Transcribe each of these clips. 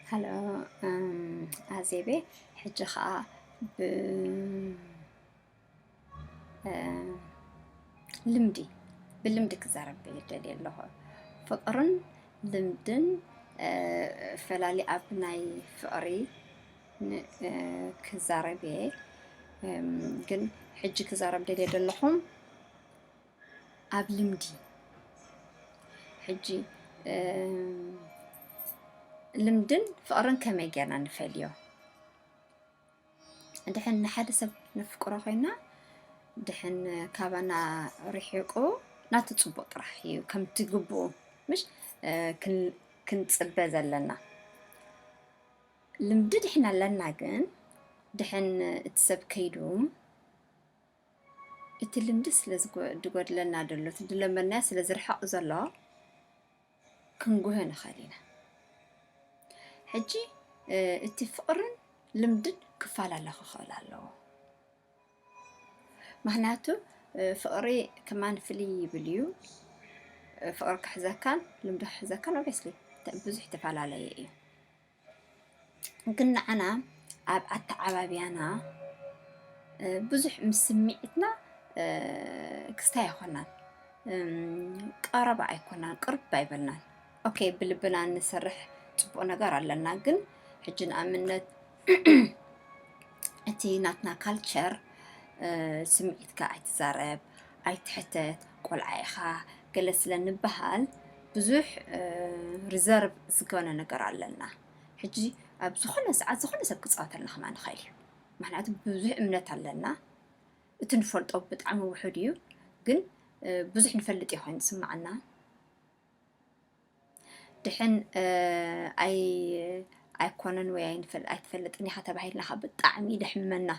ሃሎ፣ እም፣ ኣዜቤ፣ ሕጂ ኸኣ ብ-፣ እ፣ ልምዲ፣ ብልምዲ ክዛረብ ደልየ ኣለኹ። ፍቕርን ልምድን፣ እ፣ ፈላሊ ኣብ ናይ ፍቕሪ ን-፣ እ፣ ክዛረብ እየ። እም፣ ግን ሕጂ ክዛረብ ደልየ ዘለኹ ኣብ ልምዲ። ሕጂ፣ እ፣ ልምድን ፍቕርን ከመይ ጌርና ንፈልዮ? ድሕን ንሓደ ሰብ ነፍቅሮ ኮይና፣ ድሕን ካባና ርሒቑ ናቱ ጽቡቕ ጥራሕ እዩ፣ ከምቲ ግቡኡ፣ ምሽ፣ እ፣ ክን-፣ ክንጽበ ዘለና። ልምዲ ድሕን ኣለና፣ ግን ድሕን እቲ ሰብ ከይዱ፣ እቲ ልምዲ ስለ ዝጎ-፣ ዝጎድለና ዘሎ፣ እቲ ዝለመድናዮ ስለ ዝርሕቕ ዘሎ፣ ክንጉሆ ንኽእል ኢና። ሕጂ፣ እ፣ እቲ ፍቕርን ልምድን ክፈላለ ክኽእል ኣለዎ። ምኽንያቱ፣ እ፣ ፍቕሪ ከማን ፍልይ ይብል እዩ። እ፣ ፍቕሪ ክሕዘካን ልምዲ ክሕዘካን ኦብቪየስሊ ተ-፣ ብዙሕ ተፈላለየ እዩ። ግን ንዓና ኣብ ኣተዓባብያና፣ እ፣ ብዙሕ ምስ ስምዒትና፣ እ፣ ክስታይ ኣይኮናን። እም፣ ቀረባ ኣይኮናን፣ ቅርብ ኣይበልናን። ኦኬ፣ ብልብና እንሰርሕ ጽቡቕ ነገር ኣለና። ግን ሕጂ ንኣብነት እቲ ናትና ካልቸር፣ እ፣ ስምዒትካ ኣይትዛረብ፣ ኣይትሕተት፣ ቆልዓ ኢኻ፣ ገለ ስለ ንበሃል ብዙሕ፣ እ፣ ሪዘርቭ ዝኮነ ነገር ኣለና። ሕጂ ኣብ ዝኾነ ሰዓት ዝኾነ ሰብ ክጻወተልና ከማን ይኽእል እዩ። ምኽንያቱ ብዙሕ እምነት ኣለና። እቲ ንፈልጦ ብጣዕሚ ውሑድ እዩ፣ ግን፣ እ፣ ብዙሕ ንፈልጥ እዩ ኮይኑ ዝስምዓና። ድሕን፣ እ፣ ኣይ-፣ ኣይኮነን ወይ ኣይንፈል-፣ ኣይትፈልጥን ኢኻ ተባሂልና ኸዓ ብጣዕሚ ደሕመና።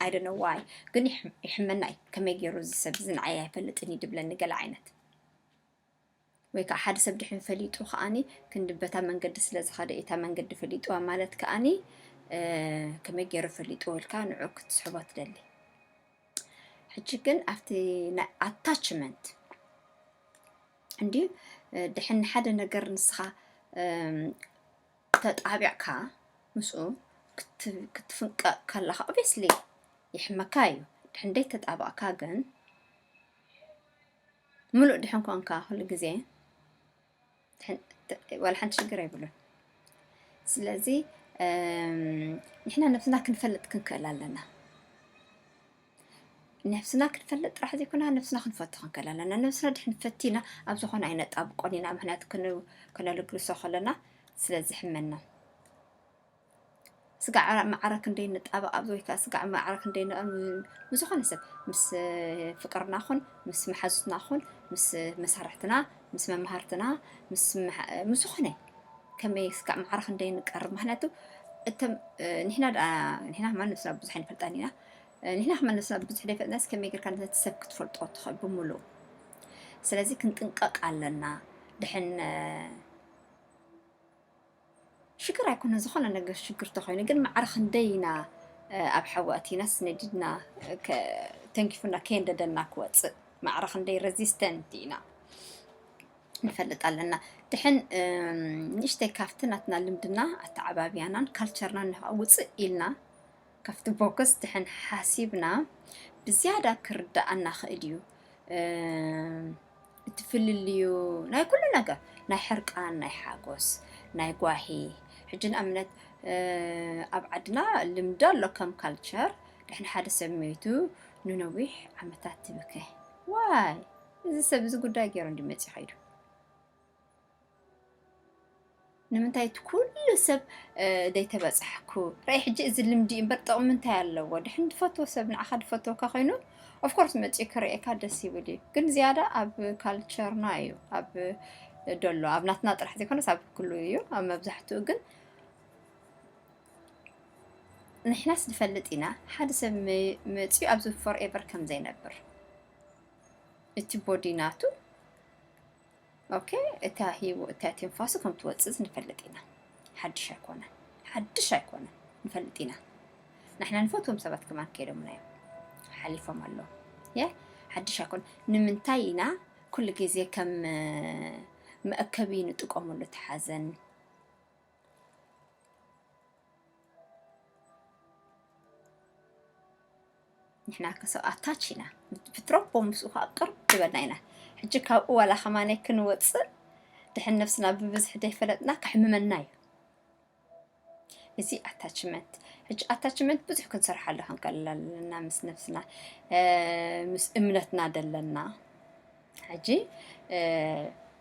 I don't know why፣ ግን ይሕ-፣ ይሕመና እዩ። ከመይ ገይሩ እዚ ሰብ እዚ ንዓይ ኣይፈልጥን እዩ ድብለኒ ገለ ዓይነት። ወይ ከዓ ሓደ ሰብ ድሕን ፈሊጡ ከዓኒ ክንዲ በታ መንገዲ ስለ ዝኸደ እታ መንገዲ ፈሊጥዋ ማለት ከዓኒ፣ እ፣ ከመይ ገይሩ ፈሊጥዎ ኢልካ ንዑ ክትስሕቦ ትደሊ። ሕጂ ግን ኣብቲ ናይ ኣታችመንት እንድዩ፣ እ፣ ድሕን ሓደ ነገር ንስኻ፣ እም፣ ተጣቢዕካ ምስኡ ክት-፣ ክትፍንቀቕ ከለኻ ኦብቪየስሊ ይሕመካ እዩ። ድሕን ደይ ተጣበቕካ ግን ምሉእ ድሕን ኮንካ ኩሉ ግዜ ድሕን-፣ ተ-፣ ዋላ ሓንቲ ሽግር ኣይብሉን። ስለዚ፣ እም፣ ንሕና ነብስና ክንፈልጥ ክንክእል ኣለና። ነብስና ክንፈልጥ ጥራሕ ዘይኮና ነብስና ክንፈቱ ክንክእል ኣለና። ነብስና ድሕን ፈቲና ኣብ ዝኾነ ኣይነጣብቆን ኢና። ምኽንያቱ ክን-፣ ከነልግልሶ ከለና ስለ ዝሕመና። ስጋዕ መዓረ ክንደይ ንጣበቕ ኣብዚ ወይ ከዓ ስጋዕ መዓረ ክንደይ ን-፣ ምስ ዝኾነ ሰብ፣ ምስ ፍቅርና ኹን፣ ምስ መሓዙትና ኹን፣ ምስ መሳርሕትና፣ ምስ መምሃርትና፣ ምስ መሓ-፣ ምስ ዝኾነ ከመይ ስጋዕ መዓረ ክንደይ ንቀርብ። ምኽንያቱ እቶም፣ እ፣ ንሕና ደኣ፣ ንሕና ከማን ነብስና ብዙሕ ኣይንፈልጣን ኢና። እ፣ ንሕና ከማን ነብስና ብዙሕ ዘይፈልጥናስ ከመይ ጌርካ ነቲ ሰብ ክትፈልጦ ትኽእል ብምሉእ? ስለዚ ክንጥንቀቕ ኣለና። ድሕን፣ እ፣ ሽግር ኣይኮነን፣ ዝኾነ ነገር ሽግር ተኾይኑ፣ ግን ማዕረ ክንደይ ኢና፣ እ፣ ኣብ ሓዊ ኣቲናስ ነዲድና፣ እ፣ ከ-፣ ተንኪፉና ከየንደደና ክወጽእ፣ ማዕረ ክንደይ ረዚስተንት ኢና ንፈልጥ ኣለና። ድሕን፣ እም፣ ንእሽተይ ካብቲ ናትና ልምድና ኣተዓባብያናን ካልቸርናን ንኸ ውጽእ ኢልና ካብቲ ቦክስ ድሕን ሓሲብና ብዝያዳ ክርድኣና ክእል እዩ። እም፣ እቲ ፍልልዩ ናይ ኩሉ ነገር፣ ናይ ሕርቃን፣ ናይ ሓጎስ፣ ናይ ጓሂ። ሕጂ ንኣብነት፣ እ፣ ኣብ ዓድና ልምዲ ኣሎ ከም ካልቸር፣ ድሕን ሓደ ሰብ መይቱ ንነዊሕ ዓመታት ትብከ። ዋይ፣ እዚ ሰብ እዚ ጉዳይ ገይሩ እንዲ መጺኡ ኸይዱ። ንምንታይ እቲ ኩሉ ሰብ፣ እ፣ ደይተበጻሕኩ? ርኣይ ሕጂ እዚ ልምዲ እምበር ጥቕሚ እንታይ ኣለዎ? ድሕን ዝፈትዎ ሰብ ንዓኻ ዝፈትወካ ኮይኑ፣ ኦፍኮርስ መጺኡ ክርእየካ ደስ ይብል እዩ። ግን ዝያዳ ኣብ ካልቸርና እዩ፣ ኣብ ደሎ፣ ኣብ ናትና ጥራሕ ዘይኮነስ ኣብ ኩሉ እዩ፣ ኣብ መብዛሕትኡ። ግን ንሕናስ ንፈልጥ ኢና፣ ሓደ ሰብ መ-፣ መጺኡ ኣብዚ ፎርኤቨር ከም ዘይነብር። እቲ ቦዲ ናቱ ኦኬ፣ እታ ህይወ-፣ እታ ትንፋሱ ከም ትወጽእ ንፈልጥ ኢና። ሓድሽ ኣይኮነን። ሓድሽ ኣይኮነን። ንፈልጥ ኢና። ንሕና ንፈትዎም ሰባት ከማን ከይዶምና እዮም። ሓሊፎም ኣለዉ። የ-፣ ሓድሽ ኣይኮነን። ንምንታይ ኢና ኩሉ ግዜ ከም መእከቢ ንጥቀመሉ እቲ ሓዘን። ንሕና ከሰብ ኣታች ኢና። ፍትረቦ ምስኡ ከዓ ቅርብ ዝበልና ኢና። ሕጂ ካብኡ ዋላ ከማነ ክንወፅእ ድሕን ነብስና ብብዝሒ ዘይፈለጥና ከሕምመና እዩ። እዚ ኣታችመንት። ሕጂ ኣታችመንት ብዙሕ ክንሰርሓሉ ክንቀልል ኣለና፣ ምስ ነብስና፣ ምስ እምነትና ደለና። ሕጂ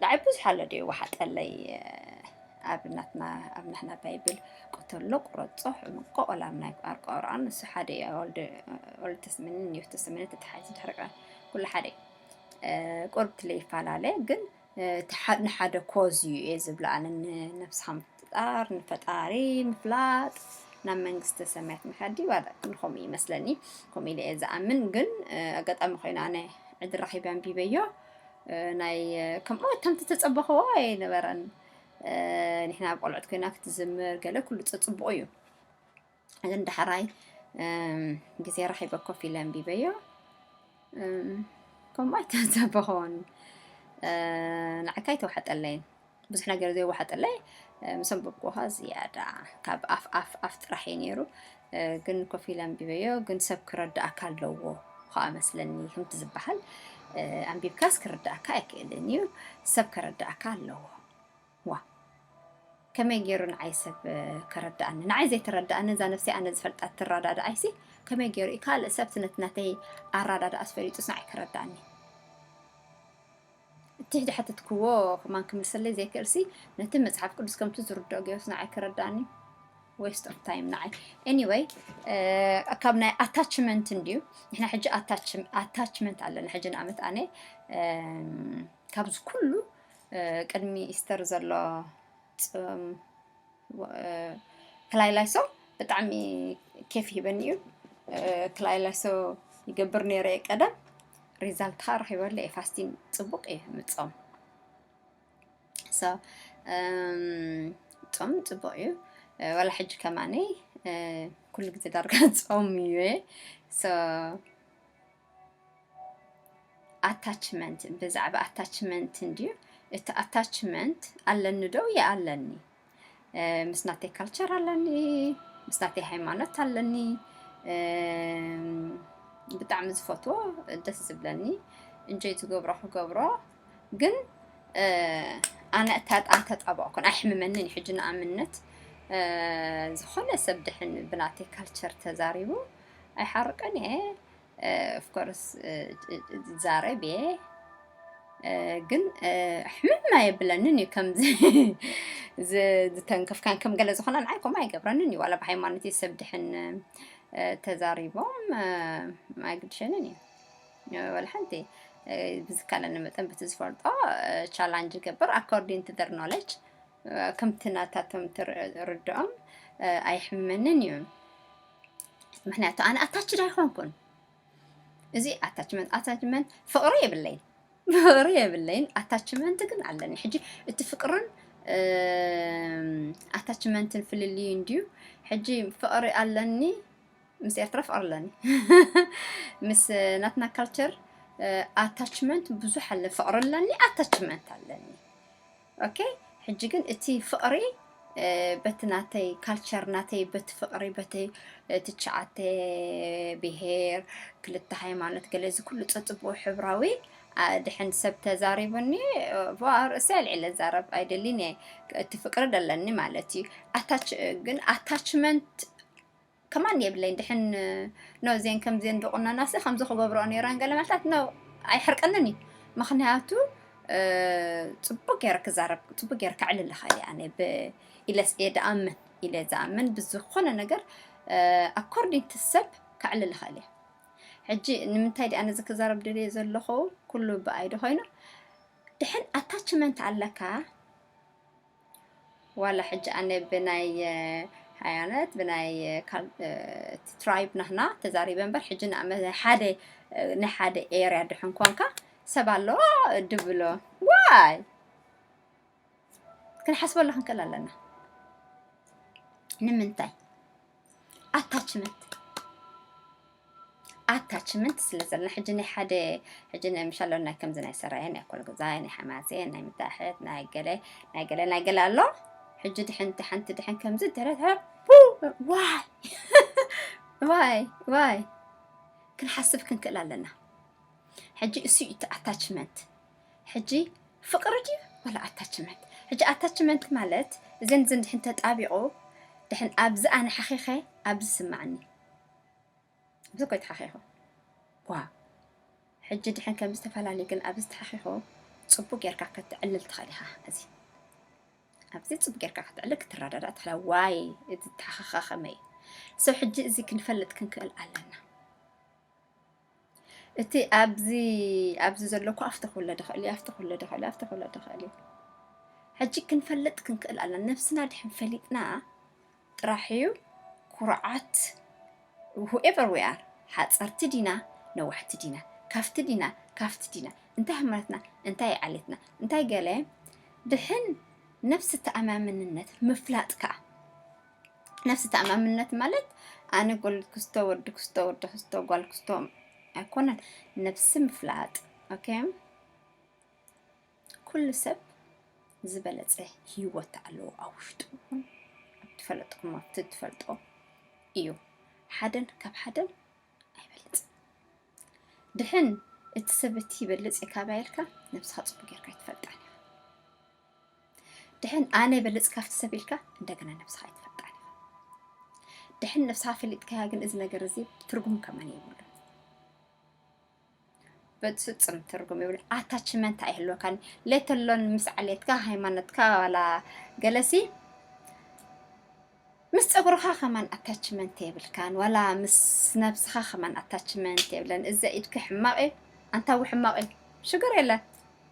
ንዓይ ብዙሕ ኣሎ ድዩ ወሓጠለይ፣ ኣብ ናትና፣ ኣብ ናትና ባይብል ቅተሎ፣ ቁረጾ፣ ሕምቆ፣ ቆላም ናይ ኣርቆ ቁርኣን፣ ንሱ ሓደ እዩ። ኦልድ፣ ኦልድ ተስተመንትን ኒው ተስተመንትን ተተሓሒዙ ድሕሪ ቃል ኩሉ ሓደ እዩ። ቁርብ ትለ ይፈላለ፣ ግን ንሓደ ኮዝ እዩ እየ ዝብሎ ኣነ። ንነብስኻ ምፍጣር፣ ንፈጣሪ ምፍላጥ፣ ናብ መንግስተ ሰማያት ምኻድ ድዩ? ዋላ ንኸምኡ ይመስለኒ፣ ከምኡ ኢለ እየ ዝኣምን። ግን ኣጋጣሚ ኮይኑ ኣነ ዕድል ረኺበ ኣንቢበዮ። ናይ ከምኡ ከምቲ ተጸበኽዎ ኣይነበረን። ንሕና ኣብ ቆልዑት ኮይና ክትዝምር ገለ ኩሉ ጽቡቕ እዩ። ግን ዳሕራይ ግዜ ረኺበ ኮፍ ኢለ ኣንቢበዮ። ከምኡ ኣይተጸበኽዎን። ንዓካ ኣይተዋሓጠለይን። ብዙሕ ነገር ዘይወሓጠለይ ምስ ኣንበብኩኻ ዝያዳ ካብ ኣፍ ኣፍ ኣፍ ጥራሕ እዩ ነይሩ። ግን ኮፍ ኢለ ኣንቢበዮ። ግን ሰብ ክረዳእካ ኣለዎ ከዓ መስለኒ፣ ከምቲ ዝበሃል ኣንቢብካስ ክርዳእካ ኣይክእልን እዩ። ሰብ ከረዳእካ ኣለዎ። ዋ፣ ከመይ ገይሩ ንዓይ ሰብ ከረዳእኒ? ንዓይ ዘይተረዳእኒ፣ እዛ ነብሰይ ኣነ ዝፈልጣ ትረዳድኣይሲ ከመይ ገይሩ እዩ ካልእ ሰብ ነቲ ናተይ ኣረዳድኣስ ፈሊጡስ ንዓይ ከረዳእኒ? እቲ ሕጂ ሓተትክዎ ከማን ክምልሰለይ ዘይክእልሲ፣ ነቲ መጽሓፍ ቅዱስ ከምቲ ዝርድኦ ገይሩስ ንዓይ ከረዳእኒ? Waste of time ንዓይ። Anyway፣ ካብ ናይ ኣታችመንት እንድዩ። ንሕና ሕጂ ኣታችመንት ኣለና። ሕጂ ንኣመት ኣነ ካብዚ ኩሉ ቅድሚ ኢስተር ዘሎ ጾም ክላይላይሶ ብጣዕሚ ኬፍ ሂበኒ እዩ። ክላይላይሶ ይገብር ነይረ እየ ቀደም። ሪዛልት ከዓ ረኺበሉ እየ። ፋስቲን ጽቡቕ እዩ ምጾም። So ጾም ጽቡቕ እዩ። ዋላ ሕጂ ከማነይ ኩሉ ግዜ ዳርጋ ጾም እዩ። So ኣታችመንት፣ ብዛዕባ ኣታችመንት እንድዩ። እቲ ኣታችመንት ኣለኒ ዶ? ይኣለኒ። ምስ ናተይ ካልቸር ኣለኒ፣ ምስ ናተይ ሃይማኖት ኣለኒ። ብጣዕሚ ዝፈትዎ፣ ደስ ዝብለኒ፣ እንጆይ ዝገብሮ ክገብሮ። ግን ኣነ ኣይተጣበቕኩን፣ ኣይሕምመንን እዩ። ሕጂ ንኣብነት ዝኾነ ሰብ ድሕን ብናተይ ካልቸር ተዛሪቡ ኣይሓርቅን እየ። ኦፍኮርስ ዛረብ እየ፣ ግን ሕምም ኣየብለንን እዩ። ከምዚ ዝተንከፍካን ከም ገለ ዝኾነ ንዓይ ከምኡ ኣይገብረንን እዩ። ዋላ ብሃይማኖት ሰብ ድሕን ተዛሪቦም ኣይግድሸንን እዩ። ዋላ ሓንቲ ብዝካለኒ መጠን በቲ ዝፈልጦ ቻላንጅ ይገብር፣ ኣኮርዲን ቱ ደር ኖሌጅ፣ ከምቲ ናታቶም ትርድኦም ኣይሕመንን እዩ። ምክንያቱ ኣነ ኣታችድ ኣይኮንኩን። እዚ ኣታችመንት፣ ኣታችመንት ፍቕሪ የብለይን፣ ፍቕሪ የብለይን። ኣታችመንት ግን ኣለኒ። ሕጂ እቲ ፍቅርን ኣታችመንትን ፍልልዩ እንድዩ። ሕጂ ፍቕሪ ኣለኒ፣ ምስ ኤርትራ ፍቕሪ ኣለኒ። ምስ ናትና ካልቸር ኣታችመንት ብዙሕ ኣለ። ፍቕሪ ኣለኒ፣ ኣታችመንት ኣለኒ። ኦኬ፣ ሕጂ ግን እቲ ፍቕሪ በቲ ናተይ ካልቸር፣ ናተይ በቲ ፍቕሪ፣ በቲ ትሽዓተ ብሄር፣ ክልተ ሃይማኖት፣ ገለ እዚ ኩሉ ጸጽብኡ ሕብራዊ ድሕን ሰብ ተዛሪቡኒ፣ ዋ ርእሲ ኣልዒለ ዛረብ ኣይደልን እየ። እቲ ፍቅሪ ደለኒ ማለት እዩ። ኣታች ግን ኣታችመንት ከማን የብለይን። ድሕን ኖ ዜን ከምዜን ድቑነናሲ ከምዚ ክገብርኦ ነይረን ገለ ማለታት ኖ ኣይሕርቀንን እዩ። ምክንያቱ ጽቡቅ ገይረ ክዛረብ፣ ጽቡቅ ገይረ ከዕልል እኽእል እየ ኣነ ኢለስ እየ ድኣምን፣ ኢለ ዝኣምን ብዝኾነ ነገር ኣኮርዲንግ ቱ ሰብ ከዕልል እኽእል እየ። ሕጂ ንምንታይ ድኣ ነዚ ክዛረብ ደልየ ዘለኹ? ኩሉ ብኣይ ዶ ኮይኑ? ድሕን ኣታችመንት ኣለካ፣ ዋላ ሕጂ ኣነ ብናይ ሃያነት ብናይ ትራይብ ናህና ተዛሪበ እምበር፣ ሕጂ ንኣመ ሓደ ናይ ሓደ ኤርያ ድሕን ኮንካ ሰብ ኣሎ ድብሎ ዋይ ክንሓስበሉ ክንክእል ኣለና። ንምንታይ ኣታችመንት ኣታችመንት ስለ ዘለና፣ ሕጂ ናይ ሓደ፣ ሕጂ ናይ ምሻሎ ናይ ከምዚ ናይ ሰራየ፣ ናይ ኮልግዛይ፣ ናይ ሓማሴ፣ ናይ ምታሕት፣ ናይ ገለ፣ ናይ ገለ፣ ናይ ገለ ኣሎ። ሕጂ ድሕን፣ ሓንቲ ድሕን ከምዚ ድሕረት፣ ዋይ፣ ዋይ፣ ዋይ፣ ክንሓስብ ክንክእል ኣለና። ሕጂ እሱ እዩ እቲ ኣታችመንት። ሕጂ ፍቕሪ ድዩ ወላ ኣታችመንት? ሕጂ ኣታችመንት ማለት እዘን፣ እዘን ድሕን ተጣቢቑ፣ ድሕን ኣብዚ ኣነ ሓኺኸ፣ ኣብዚ ዝስማዕኒ። እዚ እኮ እዩ ተሓኺኹ። ዋ። ሕጂ ድሕን ከም ዝተፈላለዩ ግን ኣብዚ ተሓኺኹ ጽቡቅ ጌርካ ክትዕልል ትኽእል ኢኻ። እዚ፣ ኣብዚ ጽቡቅ ጌርካ ክትዕልል ክትረዳዳእ ትኽእል። ዋይ፣ እዚ ተሓኻኻ ከመይ እዩ? So ሕጂ እዚ ክንፈልጥ ክንክእል ኣለና። እቲ ኣብዚ፣ ኣብዚ ዘሎ እኮ ኣብቲ ክውለድ ይኽእል እዩ፣ ኣብቲ ክውለድ ይኽእል እዩ፣ ኣብቲ ክውለድ ይኽእል እዩ። ሕጂ ክንፈልጥ ክንክእል ኣለና። ነብስና ድሕን ፈሊጥና ጥራሕ እዩ ኩርዓት። Whoever we are፣ ሓጸርቲ ዲና፣ ነዋሕቲ ዲና፣ ካፍቲ ዲና፣ ካፍቲ ዲና፣ እንታይ ሃይማኖትና፣ እንታይ ዓሌትና፣ እንታይ ገለ፣ ድሕን ነብሲ ተኣማምንነት ምፍላጥ ከኣ። ነብሲ ተኣማምንነት ማለት ኣነ ጓል ክስቶ፣ ወዲ ክስቶ፣ ወዲ ክስቶ፣ ጓል ክስቶ ኣይኮነን። ነብሲ ምፍላጥ። ኦኬ? ኩሉ ሰብ ዝበለጸ ህይወት ኣለዎ ኣብ ውሽጡ ይኹን ኣብ ትፈለጥኩም፣ ኣብቲ ትፈልጦ እዩ። ሓደን ካብ ሓደን ኣይበልጽን። ድሕን እቲ ሰብ እቲ ይበልጽ እዩ ካባይ ኢልካ ነብስኻ ጽቡቅ ጌርካ ኣይትፈልጣን ኢኻ። ድሕን ኣነ ይበልጽ ካብቲ ሰብ ኢልካ እንደገና ነብስኻ ኣይትፈልጣን ኢኻ። ድሕን ነብስኻ ፈሊጥካያ ግን እዚ ነገር እዚ ትርጉም ከማን የብሉን። በፍጹም ትርጉም የብሉን። ኣታችመንት ኣይህልወካን። ሌት ኣሎን ምስ ዓሌትካ፣ ሃይማኖትካ፣ ዋላ ገለሲ ምስ ጸጉርኻ ከማን ኣታችመንት የብልካን፣ ዋላ ምስ ነብስኻ ከማን ኣታችመንት የብለን። እዚ ኢድኪ ሕማቕ እዩ፣ ኣንታዊ ሕማቕ እዩ፣ ሽግር የለን።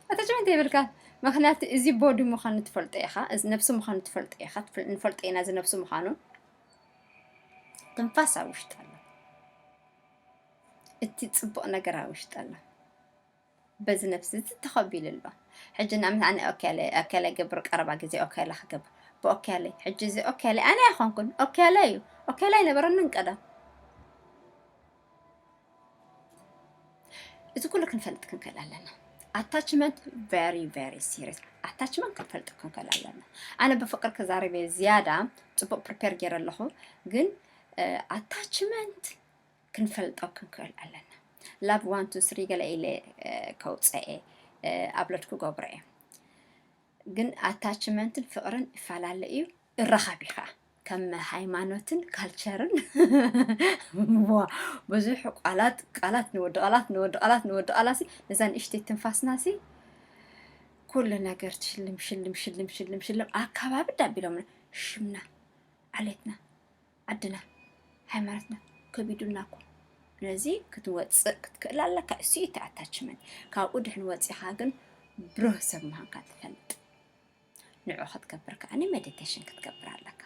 ኣታችመንት የብልካን። ምኽንያቱ እዚ ቦዲ ምዃኑ ትፈልጦ ኢኻ፣ እዚ ነብሲ ምዃኑ ትፈልጦ ኢኻ፣ ትፈል-፣ ንፈልጦ ኢና እዚ ነብሲ ምዃኑ። ትንፋስ ኣብ ውሽጢ ኣሎ። እቲ ጽቡቕ ነገር ኣብ ውሽጢ ኣሎ። በዚ ነብሲ እዚ ተኸቢሉ ኣሎ። ሕጂ ንኣብነት ኣነ ኦኬለ፣ ኦኬለ ገብር ቀረባ ግዜ ኦኬለ ክገብር። ብኦኬለ፣ ሕጂ እዚ ኦኬለ ኣነ ኣይኮንኩን፣ ኦኬለ እዩ። ኦኬለ ኣይነበረንን ቀደም። እዚ ኩሉ ክንፈልጥ ክንክእል ኣለና። ኣታችመንት very very serious። ኣታችመንት ክንፈልጥ ክንክእል ኣለና። ኣነ ብፍቅሪ ክዛረብ እየ ዝያዳ ጽቡቅ ፕሪፔር ገይረ ኣለኹ፣ ግን፣ እ፣ ኣታችመንት ክንፈልጦ ክንክእል ኣለና። ላቭ ዋን ቱ ስሪ ገለ ኢለ፣ እ፣ ከውፅአ እየ፣ እ፣ ኣፕሎድ ክገብሮ እየ። ግን ኣታችመንትን ፍቅርን ይፈላለ እዩ። እራኸብ ኢኻ ከም ሃይማኖትን ካልቸርን። ዋ፣ ብዙሕ ቃላት፣ ቃላት ንወዲ ቃላት፣ ንወዲ ቃላት፣ ንወዲ ቃላት ሲ፣ ነዛ ንእሽተይ ትንፋስና ሲ፣ ኩሉ ነገር ሽልም፣ ሽልም፣ ሽልም፣ ሽልም፣ ሽልም፣ ኣካባቢ ዳቢሎም ሽምና፣ ዓሌትና፣ ዓድና፣ ሃይማኖትና ከቢዱና እኮ። ነዚ ክትወፅእ ክትክእል ኣለካ። እሱ እዩ እቲ ኣታችመንት። ካብኡ ድሕን ወፂኻ ግን ብሩህ ሰብ ምዃንካ ትፈልጥ። ንዑ ክትገብር ከዓኒ ሜዲቴሽን ክትገብር ኣለካ።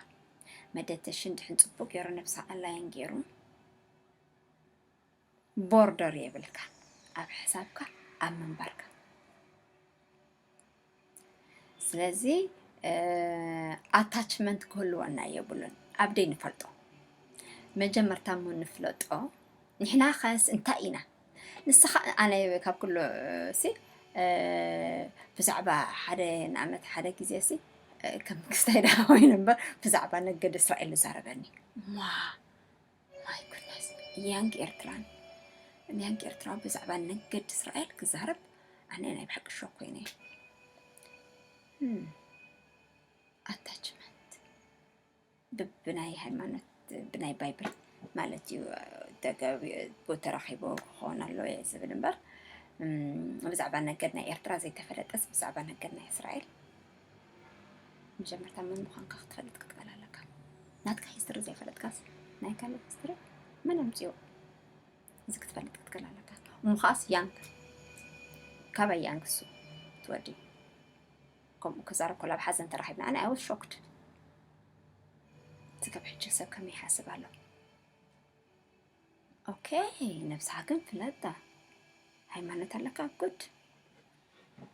ሜዲቴሽን ድሕን ፅቡቅ ገይሩ ነብስኻ ኣላይን ገይሩ ቦርደር የብልካ ኣብ ሕሳብካ፣ ኣብ ምንባርካ። ስለዚ፣ እ፣ ኣታችመንት ክህልወና የብሉን። ኣብ ደይ ንፈልጦ። መጀመርታ እሞ ንፍለጦ። ንሕና ኸስ እንታይ ኢና? ንስኻ፣ ኣነ ካብ ኩሉ፣ እ፣ ሲ፣ እ፣ ብዛዕባ ሓደ ንኣመት ሓደ ግዜ ሲ፣ እ፣ ከም ክስታይ ደኣ ኮይኑ እምበር ብዛዕባ ነገድ እስራኤል ዝዛረበኒ። ማ፣ My goodness፣ ያንግ ኤርትራን፣ ያንግ ኤርትራ ብዛዕባ ነገድ እስራኤል ክዛረብ ኣነ ናይ ብሓቂ ሾክ ኮይነ። እም፣ ኣታችመንት ብናይ ሃይማኖት፣ ብናይ ባይብል ማለት እዩ፣ ተገቢ ተረኺቡ ክኸውን ኣለዎ እየ ዝብል እምበር፣ እም፣ ብዛዕባ ነገድ ናይ ኤርትራ ዘይተፈለጠስ ብዛዕባ ነገድ ናይ እስራኤል መጀመርታ መን ምዃንካ ክትፈልጥ ክትክእል ኣለካ። ናትካ ሂስትሪ ዘይፈለጥካስ ናይ ካልእ ሂስትሪ መን ኣምፅኦ? እዚ ክትፈልጥ ክትክእል ኣለካ። እሞ ከኣስ ያንግ፣ ካባይ ያንግ እሱ ትወዲ። ከምኡ ክዛረብ ከሎ ኣብ ሓዘን ተራኺብና፣ ኣነ I was shocked። ስጋብ ሕጂ ሰብ ከመይ ይሓስብ ኣሎ? ኦኬ፣ ነብስኻ ግን ፍለጣ። ሃይማኖት ኣለካ፣ ጉድ።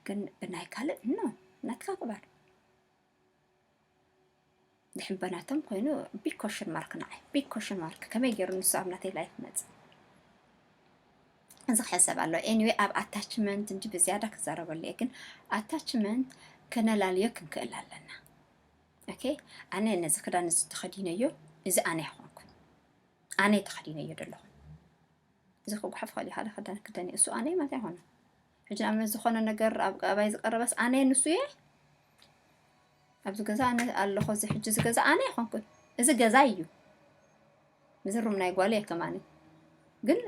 ግን ብናይ ካልእ፣ ኖ፣ ናትካ ግበር። ድሕን በናቶም ኮይኑ፣ ቢግ ኮሽን ማርክ ንዓይ፣ ቢግ ኮሽን ማርክ። ከመይ ገይሩ ንሱ ኣብ ናተይ ላይፍ መጽእ? እዚ ክሕሰብ ኣሎ። Anyway፣ ኣብ ኣታችመንት እንጂ ብዝያዳ ክዛረበሉ እየ፣ ግን ኣታችመንት ከነላልዮ ክንክእል ኣለና። ኦኬ፣ ኣነ ነዚ ክዳን እዚ ተኸዲነዮ፣ እዚ ኣነ ኣይኮንኩን። ኣነ ተኸዲነዮ ዘለኹ። እዚ ክጓሓፍ ኸእል ሓደ ክዳን ክደን እሱ ኣነ ማለት ኣይኮነ። ሕጂ ንኣብነት ዝኾነ ነገር ኣብ ኣባይ ዝቀረበስ ኣነ ንሱ እየ። ኣብዚ ገዛ ኣነ ኣለኹ፣ እዚ ሕጂ እዚ ገዛ ኣነ ኣይኮንኩን። እዚ ገዛ እዩ። እዚ ሩም ናይ ጓል እየ ከማኒ። ግን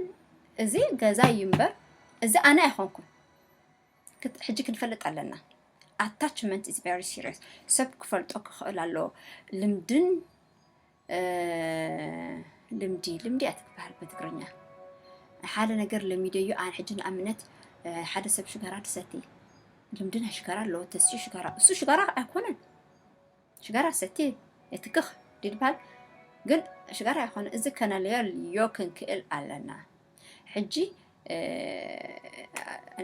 እዚ ገዛ እዩ እምበር፣ እዚ ኣነ ኣይኮንኩን። ክት-፣ ሕጂ ክንፈልጥ ኣለና። ኣታችመንት is very serious። ሰብ ክፈልጦ ክኽእል ኣለዎ። ልምድን፣ እ፣ ልምዲ፣ ልምዲ እያ ትበሃል ብትግርኛ። ሓደ ነገር ለሚደዮ፣ ኣነ ሕጂ ንኣብነት፣ እ፣ ሓደ ሰብ ሽጋራ ትሰቲ። ልምዲ ናይ ሽጋራ ኣለዎ፣ ተስዩ ሽጋራ። እሱ ሽጋራ ኣይኮነን። ሽጋራ ሰቲ የትክኽ ድድባል ግን ሽጋራ ኣይኮነ። እዚ ከነልዮ ክንክእል ኣለና። ሕጂ፣ እ፣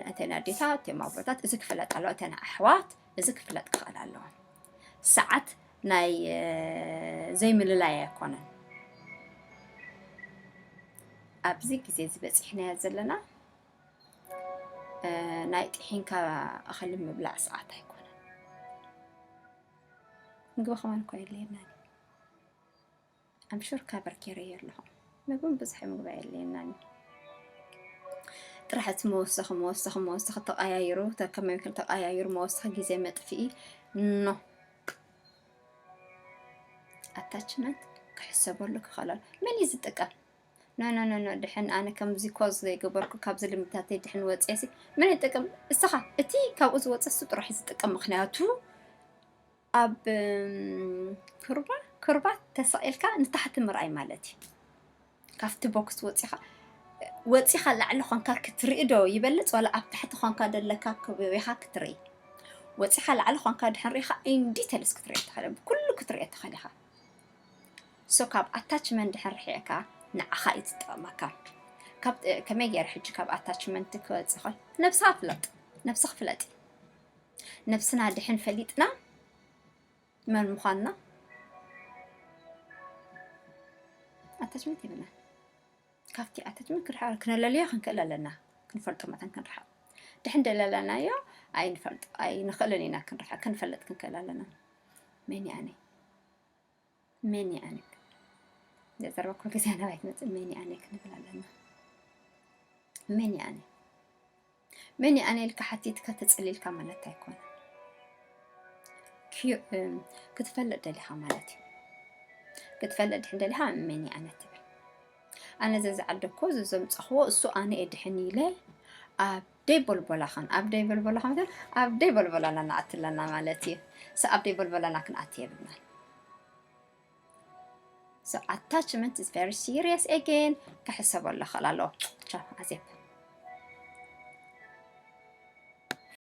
እተን ኣዴታት፣ እቶም ኣቦታት፣ እዚ ክፍለጥ ኣለዎ። እተን ኣሕዋት፣ እዚ ክፍለጥ ክኽእል ኣለዎ። ሰዓት ናይ፣ እ፣ ዘይምልላይ ኣይኮነን። ኣብዚ ግዜ እዚ በጺሕናዮ ዘለና፣ እ፣ ናይ ጥሒንካ እኽሊ ምብላዕ ሰዓት ኣይኮነን። ምግቢ ከማን እኮ የድልየናን እዩ። I'm sure cover ገይረዮ ኣለኹ። ምግብን ብዙሕ ምግቢ ኣየድልየናን እዩ። ጥራሕ እቲ መወሰኺ፣ መወሰኺ፣ መወሰኺ ተቐያይሩ፣ ተ-፣ ከመይ ክል ተቐያይሩ መወሰኺ ግዜ መጥፍኢ። ኖ። ኣታችመንት ክሕሰበሉ ክኽእል ኣሎ። መን እዩ ዝጥቀም? ኖ፣ ኖ፣ ኖ፣ ኖ፣ ድሕን ኣነ ከምዚ ኮዝ ዘይገበርኩ፣ ካብዚ ልምድታተይ ድሕን ወፅየ ሲ፣ መን ይጥቀም? እስኻ፣ እቲ ካብኡ ዝወፀ እሱ ጥራሕ እዩ ዝጥቀም። ምኽንያቱ ኣብ፣ እም፣ ኩርባ፣ ኩርባ ተሰቒልካ ንታሕቲ ምርኣይ ማለት እዩ። ካብቲ ቦክስ ወፂኻ፣ ወፂኻ ላዕሊ ኾንካ ክትርኢ ዶ ይበልፅ፣ ዋላ ኣብ ታሕቲ ኾንካ ደለካ ከበቢኻ ክትርኢ? ወፂኻ ላዕሊ ኾንካ ድሕን ርኢኻ ኢን ዲቴልስ ክትርኢ ትኽእል፣ ብኩሉ ክትርኢ ትኽእል ኢኻ። ሶ ካብ ኣታችመንት ድሕን ርሒቕካ ንዓኻ እዩ ዝጠቕመካ። ካብ፣ ከመይ ገይረ ሕጂ ካብ ኣታችመንት ክወፅእ ይኽእል? ነብስኻ ፍለጥ፣ ነብስኽ ፍለጢ። ነብስና ድሕን ፈሊጥና መን ምዃንና ኣታችመንት የብልና። ካብቲ ኣታችመንት ክንርሓቕ፣ ክነለልዮ ክንክእል ኣለና። ክንፈልጦ መጠን ክንርሓቕ። ድሕን ደለለናዮ ኣይንፈልጦ፣ ኣይንኽእልን ኢና ክንርሓቕ፣ ክንፈልጥ ክንክእል ኣለና። መን እየ ኣነ? መን እየ ኣነ? ዘዘረባ ኩሉ ግዜ ናባይ ትመጽእ፣ መን እየ ኣነ ክንብል ኣለና። መን እየ ኣነ? መን እየ ኣነ ኢልካ ሓቲትካ ተጸሊልካ ማለት ኣይኮነን። ክዩ-፣ እም፣ ክትፈልጥ ደሊኻ ማለት እዩ። ክትፈልጥ ድሕን ደሊኻ መን እየ ኣነ ትብል። ኣነ ዘዝዓደኮ ዘዘምጻኽዎ እሱ ኣነ እየ ድሕን ኢለ ኣብ ደይ ቦልቦላኽን፣ ኣብ ደይ ቦልቦላኽን፣ ኣብ ደይ ቦልቦላና ንኣቲ ኣለና ማለት እዩ። ሶ ኣብ ደይ ቦልቦላና ክንኣቲ የብልናን። So attachment is very serious again። ክሕሰበሉ ክኽእል ኣለዎ። ቻው፣ ኣዜብ።